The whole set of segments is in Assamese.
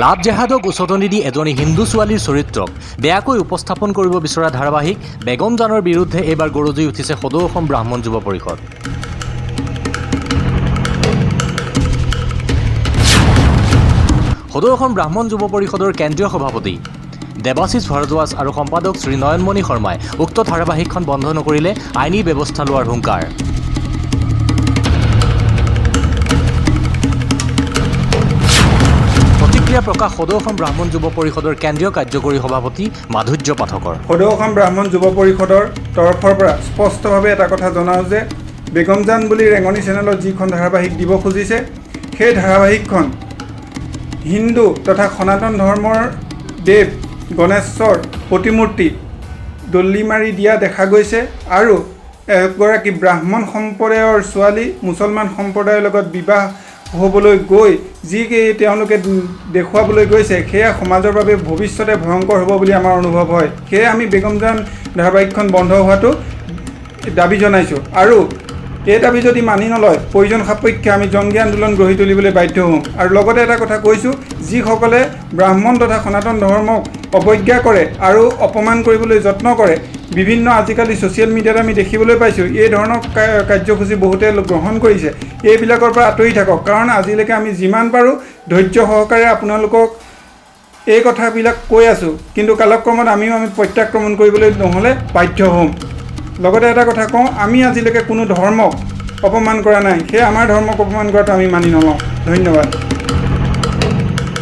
লাভ জেহাদক উচটনি দি এজনী হিন্দু ছোৱালীৰ চৰিত্ৰক বেয়াকৈ উপস্থাপন কৰিব বিচৰা ধাৰাবাহিক বেগমজানৰ বিৰুদ্ধে এইবাৰ গৰজি উঠিছে সদৌ অসম ব্ৰাহ্মণ যুৱ পৰিষদ। সদৌ অসম ব্ৰাহ্মণ যুৱ পৰিষদৰ কেন্দ্ৰীয় সভাপতি দেৱাশীষ ভৰদ্বাজ আৰু সম্পাদক শ্ৰী নয়নমণি শৰ্মাই উক্ত ধাৰাবাহিকখন বন্ধ নকৰিলে আইনী ব্যৱস্থা লোৱাৰ হুংকাৰ। প্ৰতিক্ৰিয়া প্ৰকাশ সদৌ অসম ব্ৰাহ্মণ যুৱ পৰিষদৰ কেন্দ্ৰীয় কাৰ্যকৰী সভাপতি মাধুৰ্য পাঠকৰ। সদৌ অসম ব্ৰাহ্মণ যুৱ পৰিষদৰ তৰফৰ পৰা স্পষ্টভাৱে এটা কথা জনাওঁ যে বেগমজান বুলি ৰেঙনি চেনেলত যিখন ধাৰাবাহিক দিব খুজিছে, সেই ধাৰাবাহিকখন হিন্দু তথা সনাতন ধৰ্মৰ দেৱ গণেশৰ প্ৰতিমূৰ্তি দলি মাৰি দিয়া দেখা গৈছে আৰু এগৰাকী ব্ৰাহ্মণ সম্প্ৰদায়ৰ ছোৱালী মুছলমান সম্প্ৰদায়ৰ লগত বিবাহ হ'বলৈ গৈ যি তেওঁলোকে দেখুৱাবলৈ গৈছে, সেয়া সমাজৰ বাবে ভৱিষ্যতে ভয়ংকৰ হ'ব বুলি আমাৰ অনুভৱ হয়। সেয়ে আমি বেগমজান ধাৰাবাহিকখন বন্ধ হোৱাটো দাবী জনাইছোঁ আৰু এই দাবী যদি মানি নলয়, প্ৰয়োজন সাপেক্ষে আমি জংগী আন্দোলন গঢ়ি তুলিবলৈ বাধ্য হ'ম। আৰু লগতে এটা কথা কৈছোঁ, যিসকলে ব্ৰাহ্মণ তথা সনাতন ধৰ্মক অৱজ্ঞা কৰে আৰু অপমান কৰিবলৈ যত্ন কৰে, বিভিন্ন আজিকালি ছ'চিয়েল মিডিয়াত আমি দেখিবলৈ পাইছোঁ, এই ধৰণৰ কাৰ্যসূচী বহুতে গ্ৰহণ কৰিছে, এইবিলাকৰ পৰা আঁতৰি থাকক। কাৰণ আজিলৈকে আমি যিমান পাৰোঁ ধৈৰ্য সহকাৰে আপোনালোকক এই কথাবিলাক কৈ আছোঁ, কিন্তু কালক্ৰমত আমি প্ৰত্যাক্ৰমণ কৰিবলৈ নহ'লে বাধ্য হ'ম। লগতে এটা কথা কওঁ, আমি আজিলৈকে কোনো ধৰ্মক অপমান কৰা নাই, সেয়ে আমাৰ ধৰ্মক অপমান কৰাটো আমি মানি নলওঁ। ধন্যবাদ।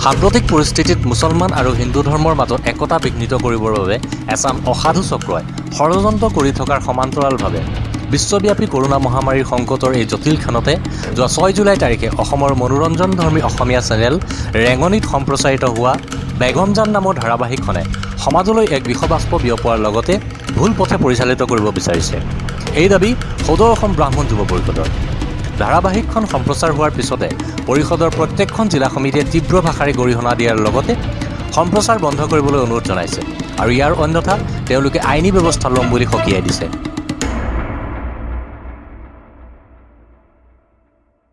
সাম্প্ৰতিক পৰিস্থিতিত মুছলমান আৰু হিন্দু ধৰ্মৰ মাজত একতা বিঘ্নিত কৰিবৰ বাবে এচাম অসাধু চক্ৰই ষড়যন্ত্ৰ কৰি থকাৰ সমান্তৰালভাৱে বিশ্বব্যাপী কৰোণা মহামাৰীৰ সংকটৰ এই জটিল ক্ষণতে যোৱা 6 জুলাই তাৰিখে অসমৰ মনোৰঞ্জনধৰ্মী অসমীয়া চেনেল ৰেঙনিত সম্প্ৰচাৰিত হোৱা বেগমজান নামৰ ধাৰাবাহিকখনে সমাজলৈ এক বিষবাষ্প বিয়পোৱাৰ লগতে ভুল পথে পৰিচালিত কৰিব বিচাৰিছে। এই দাবী সদৌ অসম ব্ৰাহ্মণ যুৱ পৰিষদৰ। ধাৰাবাহিকখন সম্প্ৰচাৰ হোৱাৰ পিছতে পৰিষদৰ প্ৰত্যেকখন জিলা সমিতিয়ে তীব্ৰ ভাষাৰে গৰিহণা দিয়াৰ লগতে সম্প্ৰচাৰ বন্ধ কৰিবলৈ অনুৰোধ জনাইছে আৰু ইয়াৰ অন্যথা তেওঁলোকে আইনী ব্যৱস্থা ল'ম বুলি সকীয়াই দিছে।